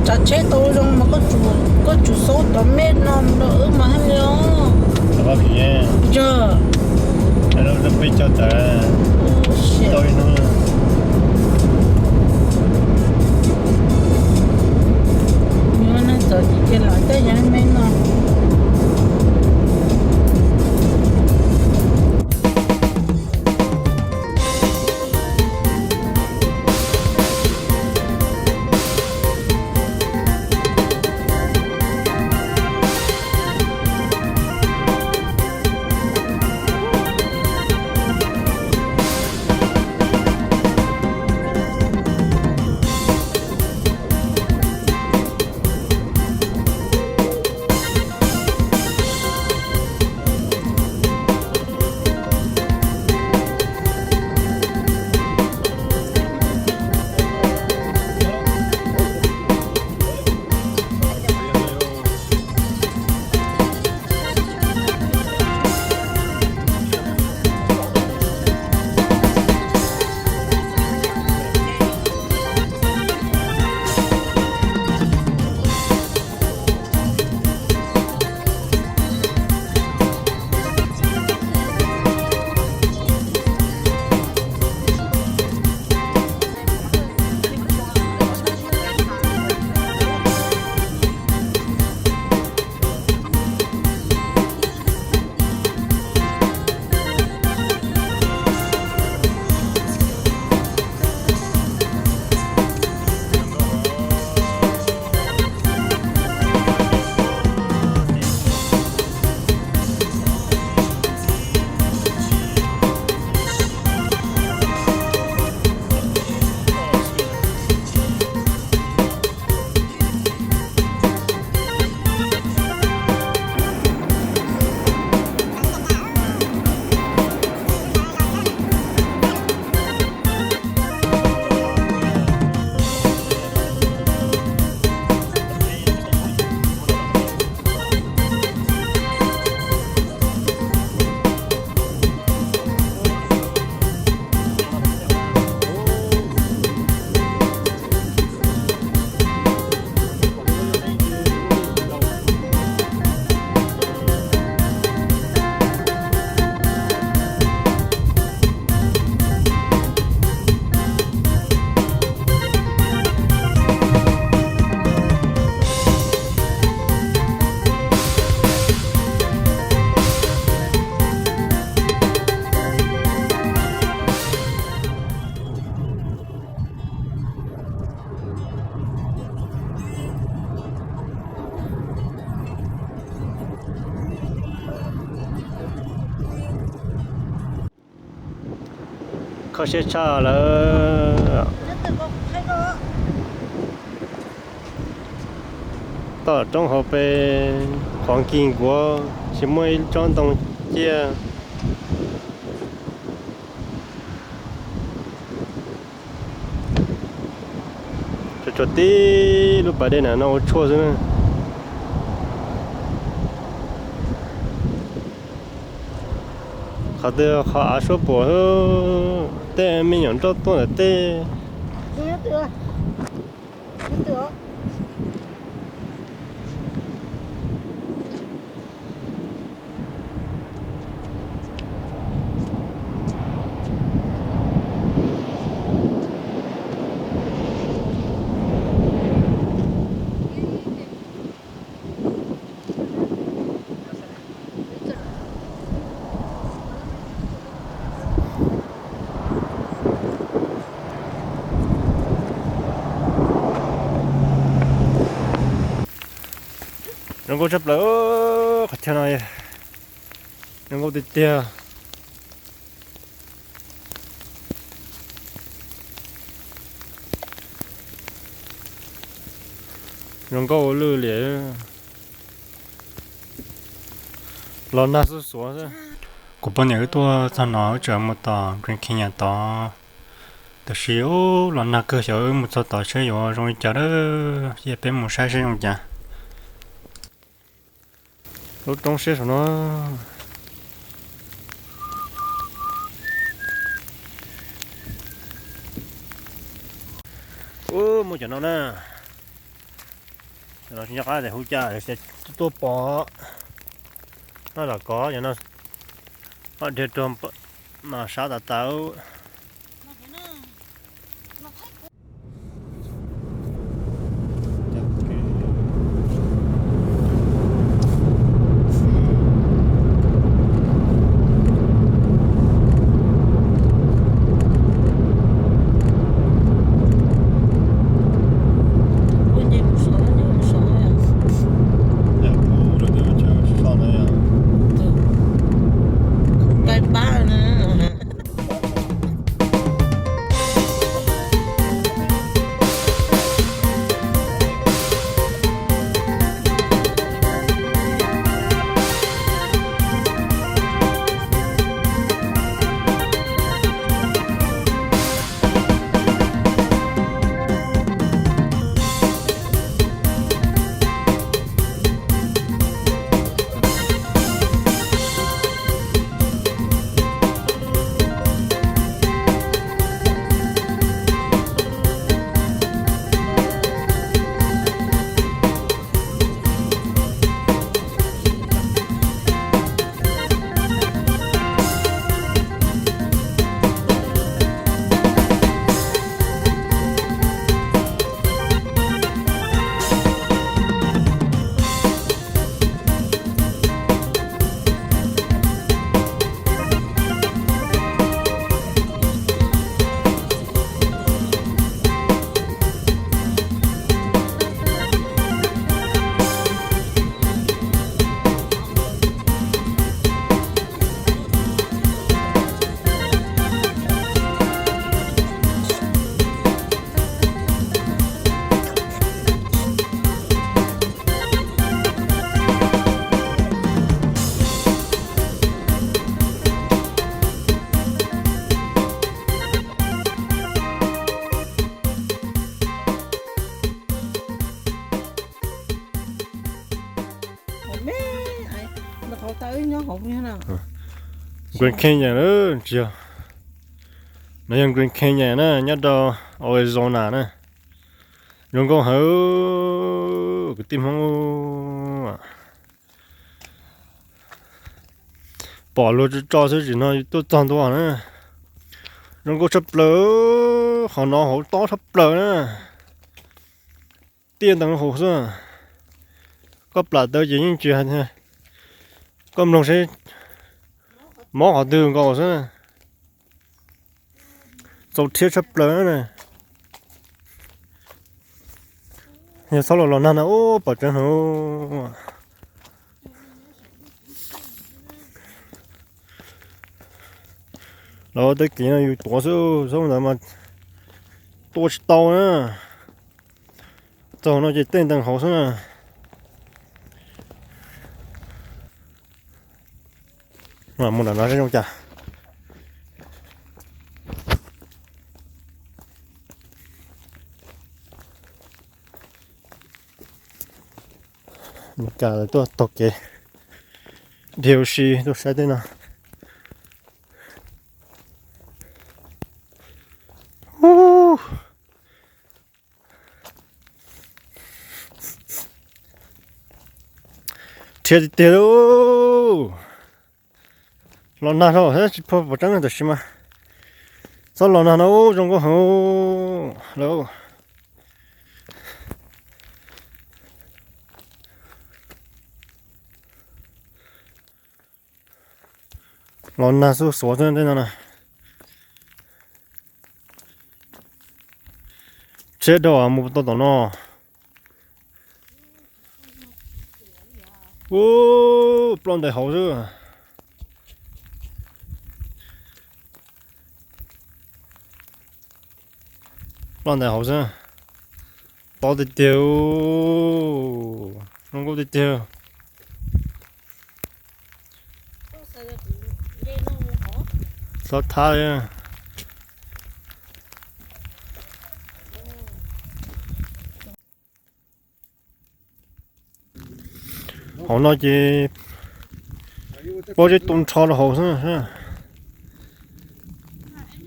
Tsav tsheb tau zoo mas koj tsum xauj tom mej no mus rau wb mas haj li os. Yog. Peb coj tawm tau ib hnub. Nyob neeg txawv tim ces lawv coj yas mej no. Kho siab tshaj lawm. Toj roob hauv pes qhuav nkig nkuav tsis muaj ib tsob ntoo ciaj. Tsuas tsuas tib lub pas dej na no ua tshuaj xwb na. Qhov twg qhov av suab puam, tej me nyuam nroj tuaj ntawm tej. Zoo nkauj tshaj plaws qhov chaw no, zoo nkauj tiag tiag. Zoo nkauj ua luaj li. Los nag xuv xuav xwb. Kuv poj niam wb tuaj txog no wb tseem mus tom Grand Canyon tod, tab sis ub los nag kawg, xyov wb mus txog tod seb yuav zoo li cas a. Cia peb mus saib seb zoo li cas. Lub roob siab saum no. Ub, muaj cov no na. Nyob qab tes hu cas tuaj pom no los kov yog no, ob dhia rau mas sab tas tas. Grand Canyon, tsis yog, no yog Grand Canyon na, nyob rau Arizona na. Zoo nkauj heev kwv tij Hmoob. Pom luag tso tso xwb, tsis no tuaj txog ntua na. Zoo nkauj tshaj plaws, qhov no hauv tob tshaj plaws na. Tiaj ntees hauv xwb. Koj plam tawv ces yeej tsis hais, koj mloog seb mob qhov twg nkaus xwb. Txaus rhiab tshaj plaws na. Yog txhob los los nag na, ub, pom tseeb heev. Los tej kev no yus tuav xwb, txhob ntawd mas tua tsis tau na. Txog no ces tej ntees hauv xwb na. Mus nram no seb zoo cas. Meskas lawv tuaj taug kev dhia ua si tuaj saib tej no. Rhiab tiag tiag lauj. Los nag rau thiab tsis pom tseeb tam sim mas. Txhob los nag no, zoo nkauj heev lawm. Los nag xub xuav xwb tej no na. Tshiab dhau mus tau tom no. Ub, ploj ntais hauv xwb. Ploj ntais hauv xwb. Tob tiag tiag, zoo nkauj tiag tiag. Txhob thab li. Hauv no ces pob zeb tu nrho rau hauv xwb.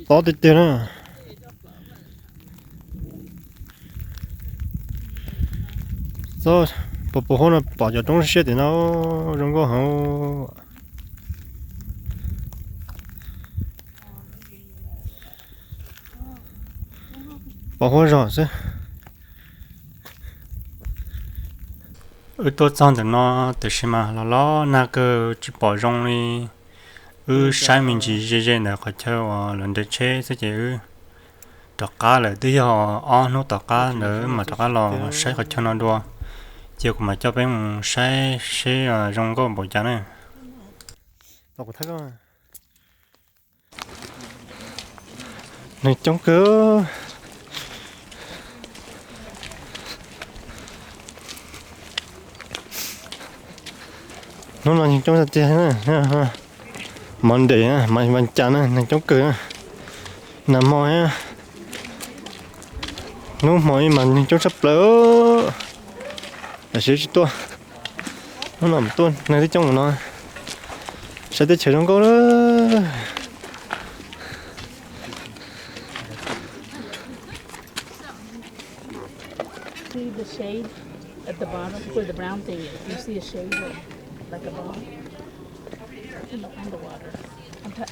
Tob tiag tiag na. Txog puag puag hauv no pom cov roob siab tim no zoo nkauj heev. Pom huab zog xwb. Wb tuaj txog ntawm no tiam sis mas los los nag kawg tsis pom zoo li. Wb saib me ntsis ze ze ntawm qhov chaw uas lawv nres tsheb xwb ces wb rov qab lawm. Twb yog ob hnub tom qab ntawd wb mam rov qab los saib qhov chaw no dua. Ces kuv mam coj peb mus saib seb zoo nkauj npaum cas na. Neeg coob kawg. Hnub no neeg coob tiag tiag na. Monday, mas vas cas na neeg coob kawg na. Nag hmo, hnub hmo ib mas neeg coob tshaj plaws. Tam sim tsis tuaj, hnub no tuaj neeg twb coob no. Saib teb chaws zoo nkauj lawm. See the shade at the bottom where the brown thing is? You see a shade of, like, a bottom? You know, on the water. I'm try-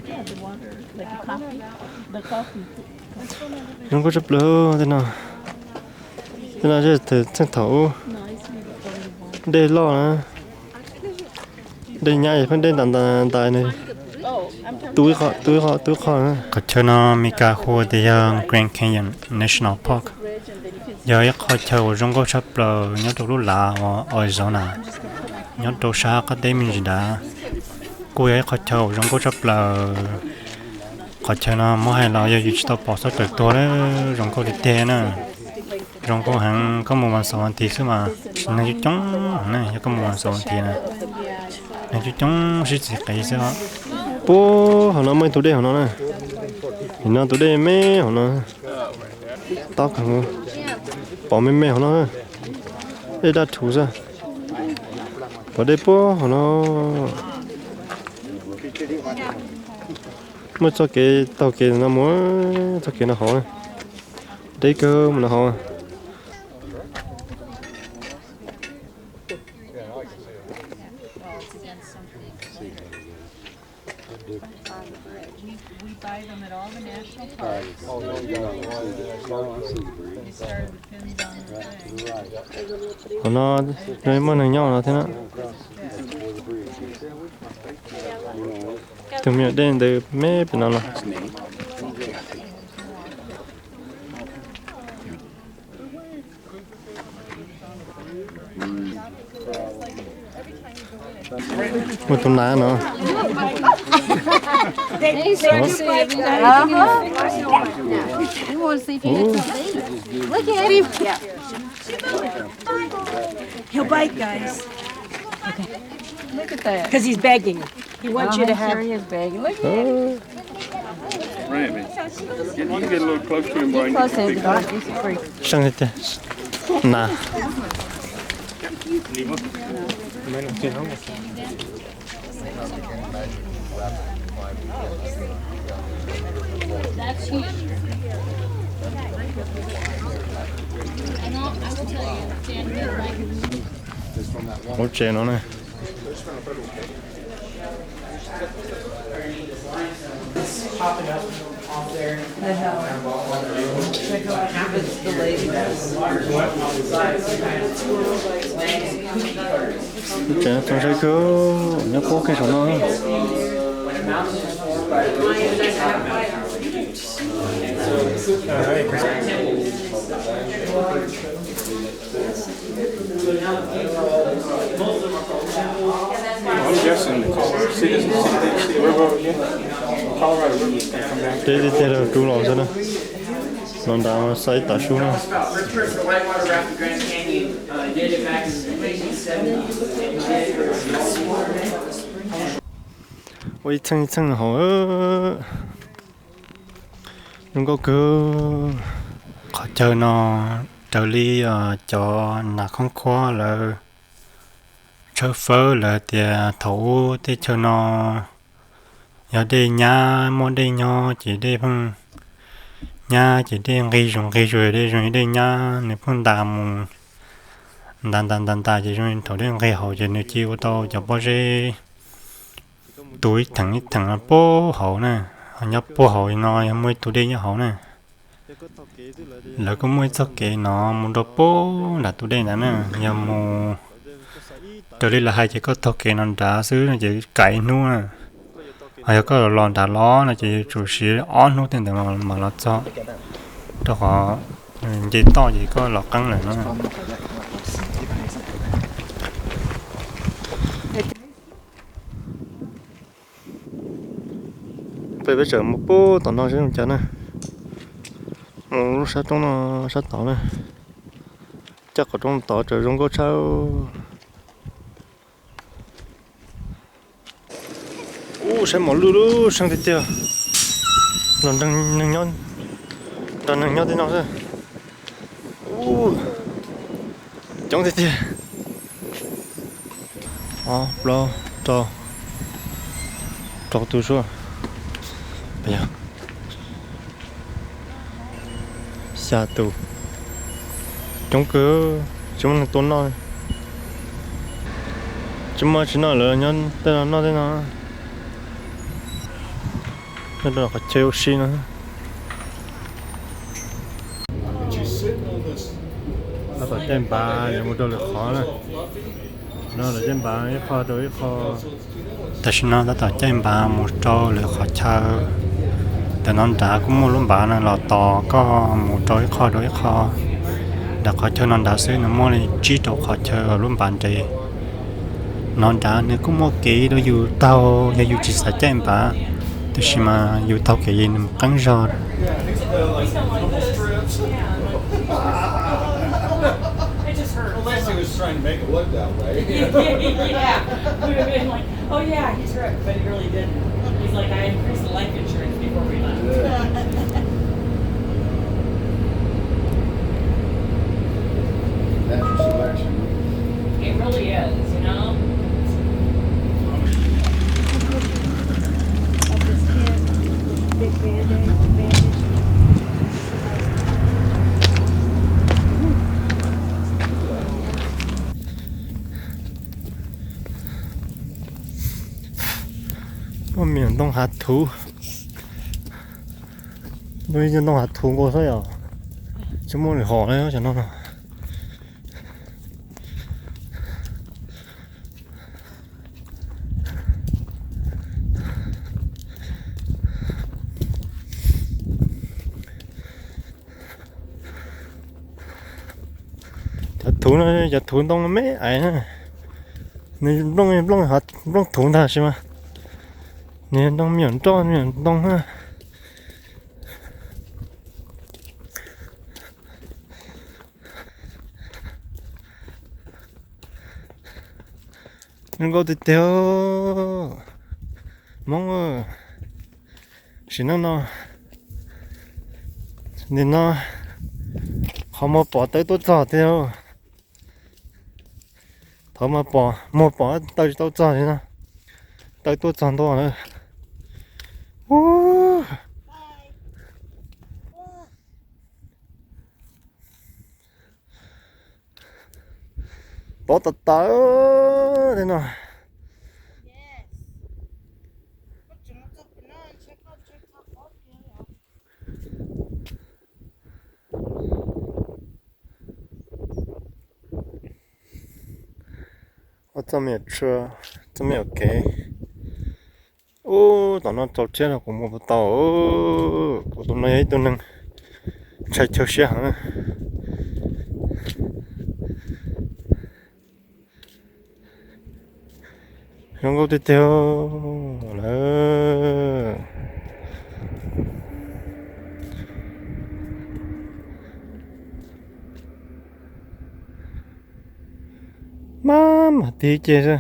Yeah, the water, like the coffee. The coffee. Zoo nkauj tshaj plaws tej no. Tej no txheej thaum ub dej loj na. Dej nyab pheej dej ntais ntais ntais. Tu ib qho, tu ib qho, tu ib qho na. Qhov chaw no Mes Kas hu tias yog Grand Canyon National Park. Yog ib qho chaw uas zoo nkauj tshaj plaws nyob rau lub lav uas Arizona, nyob rau sab qab teb me ntsis nrad. Kuj yog ib qho chaw uas zoo nkauj tshaj plaws. Qhov chaw no muab hais los yog yus tsis tau pom txhob kawm tuag lawm, zoo nkauj tiag tiag na. Zoo nkauj heev, koj mus vas xaum vas thiv xwb mas neeg coob coob na, yog koj mus vas xaum vas thiv na, neeg coob coob sib txiv qev xwb. Puag hauv no muaj ib tug dej hauv no na. Nim no tus dej me hauv no, tob kawg, pom me me hauv no, dej daj rhuv xwb. Pom dej puag hauv no. Muaj txoj kev taug kev no mus, txoj kev no hauv, deb kawg mus no hauv. Hauv no muaj neeg nyob no thiab na. Tus me nyuam dej ntawd me pem no los. Muaj tus nav no. He'll bite, guys. Look at that. Because he's begging. He wants you to have. He is begging. Look at him. Randy, you can get a little close to him, boy. Close to him. Nah. That's huge. And I'll, I will tell you, Jan, you're right. Hauv tsev no ne. Tsev no txog saib kawg, nyob qub kiag saum no. Teb tiag tiag rau rub los xwb na. Los nrad mas xaib tav su na. Ua ib txheej ib txheej hauv. Zoo nkauj kawg. Qhov chaw no raws li cov nas khoob khuab lawv tshawb fawb lawv tias thaum ub tej chaw no yog dej nyab muaj dej nyob ces dej pheej nyab ces dej nqig zus nqig zus, dej zoo li dej nyab, nws pheej ntas mus ntas ntas ntas ntas ces zoo li thaum dej nqig hauv ces nws cia ua tau cov pob zeb tu ib theem ib theem no puag hauv na. Nyob puag hauv no yog muaj ib tug dej nyob hauv na. Lawv kuj muaj ib txoj kev no mus rau puag nram tus dej ntawd na. Yog mus raws li lawv hais ces koj taug kev no nrad xwb no ces kav ib hnub na. Ho yog koj los nrad los no ces yuav tsum siv ob hnub tej ntawd mam los txog, rau qhov nce toj ces koj los qeeb lawm no. Peb, peb tseem mus puag tom no seb zoo cas na. Mus lub sab roob no sab tod na. Coj qhov roob tod tseem zoo nkauj tshaj. Ub, saib mos lwj lub seej tiag tiag. Los neeg nyob, nrog neeg nyob tej no xwb. Ub, coob tiag tiag. Ob plaub rau, rau tus suab, xya tus. Coob kawg, tsis muaj neeg tua noj. Tsis muaj tsis noj, lawv nyob tej no noj tej no. Nyob rau qhov chaw ua si no. Tab tom caij npav yuav mus rau lwm qhov na. No lawv caij npav ib qho rau ib qho. Tam sim no tab tom caij npav mus rau lwm qhov chaw. Ntawm no nrad kuj muaj lub npav no los tos koj mus rau ib qho rau ib qho. Nram qhov chaw no nrad xwb nws muaj li tsib rau qhov chaw lub npav nres. No nrad nws kuj muaj kev rau yus taug yog yus tsis xav caij npav, tiam sis mas yus taug kev nws qeeb zog. It just hurts. Unless he was trying to make it look that way. Yeah. We would have been like, oh yeah, he's right, but he really didn't. He's like, I increased the life insurance before we left. Yeah. Natural selection. It really is, you know? Of this kid, big bandage, bandage. Muaj me ntoo hav thuv, ntoo hav thuv nkaus xwb yom. Tsis muaj lwm hom li cov no. Cov thuv no, cov thuv ntoo me ais na. Nws nplooj, nplooj thuv ntag sis mas nws ntoo me nyuam nroj me nyuam ntoo na. Zoo nkauj tiag tiag. Hmoob, sim neej no, nim no qhov muag pom taw tuaj txog tiag. Thaum mas pom, muag pom taw tsis tau txog li no, taw tuaj txog ntua lawm. Pov tas tas li no. Ua txoj me nyuam tshua, txoj me nyuam kev. Ub, tom no txaus thiab no kuv mus puas tau. Kuv tus no yog ib tug neeg ntshai chaw siab heev na. Zoo nkauj tiag tiag lawm. Maj mam tig ceg xwb.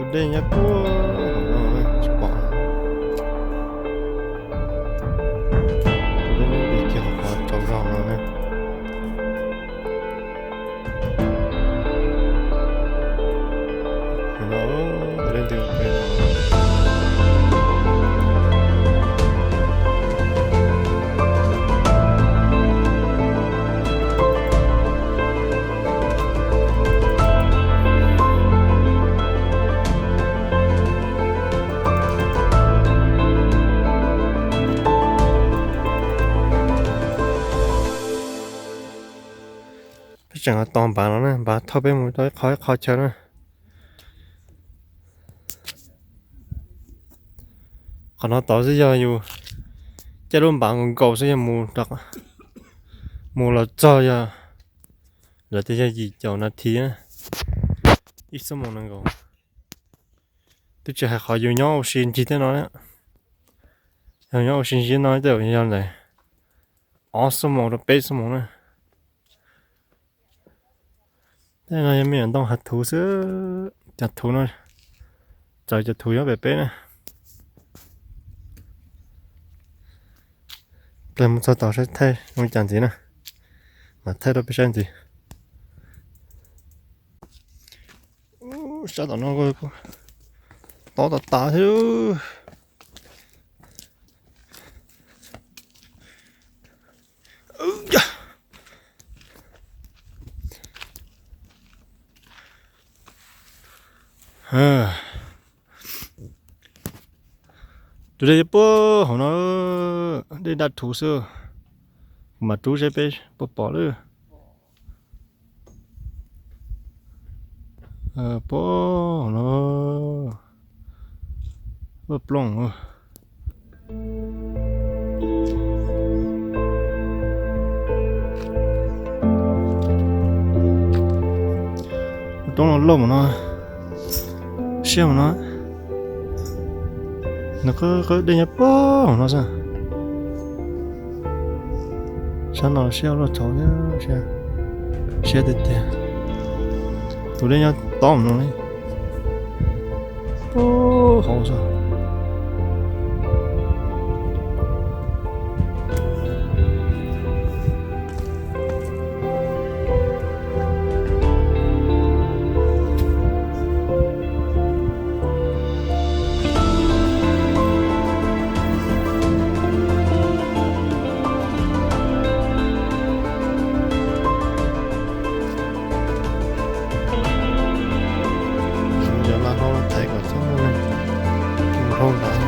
Tus dej nyob puag tsis pom. Tus dej nyob kiag qhov tsaus zog no ne. Peb tseem tos npav no na, npav thauj peb mus rau ib qho ib qho chaw na. Qhov no tod xwb yog yus caij lub npav nkaus nkaus xwb yog mus, mus los txog yog, lawv tias yog yim caum nas this na, ib xuab moos nees nkaum. Twb tsis hais qhov yus nyob ua si ncig tej no, yog nyob ua si ncig no tej zaum yog ntawm ob xuab moos rau peb xuab moos na. Tej no yog me nyuam ntoo hav thuv xwb, cov thuv no, txawv cov thuv nyob pem peb na. Peb mus txog tom saib thaij zoo li cas ntxiv na, mam thaij rau peb saib ntxiv. Sab tom no tob tas tas thiab. Tus dej puag hauv no, dej daj rhuv xwb, kuv mam rub seb peb puas pom lawm. Puag hauv no, puag plooj. Roob no loj mus no, siab mus no, nws qab qab dej nyob puag hauv no xwb. Sab no siab loj tshaj thiab, siab tiag tiag. Tus dej nyob tob mus no, puag hauv xwb. Yog laj hlob thaiv kom txhob muaj neeg dhau ntawd.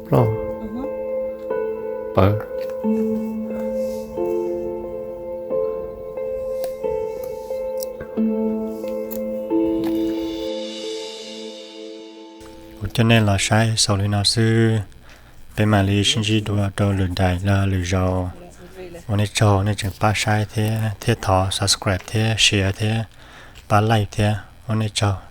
Ploj pawv. Kuv coj nej los saib xaus li no xwb, peb mam li sib ntsib dua rau lwm daim los lwm zaus. Ua nej tsaug nej tseem pab saib thiab, thiab thov subscribe thiab share thiab pab like thiab, ua nej tsaug.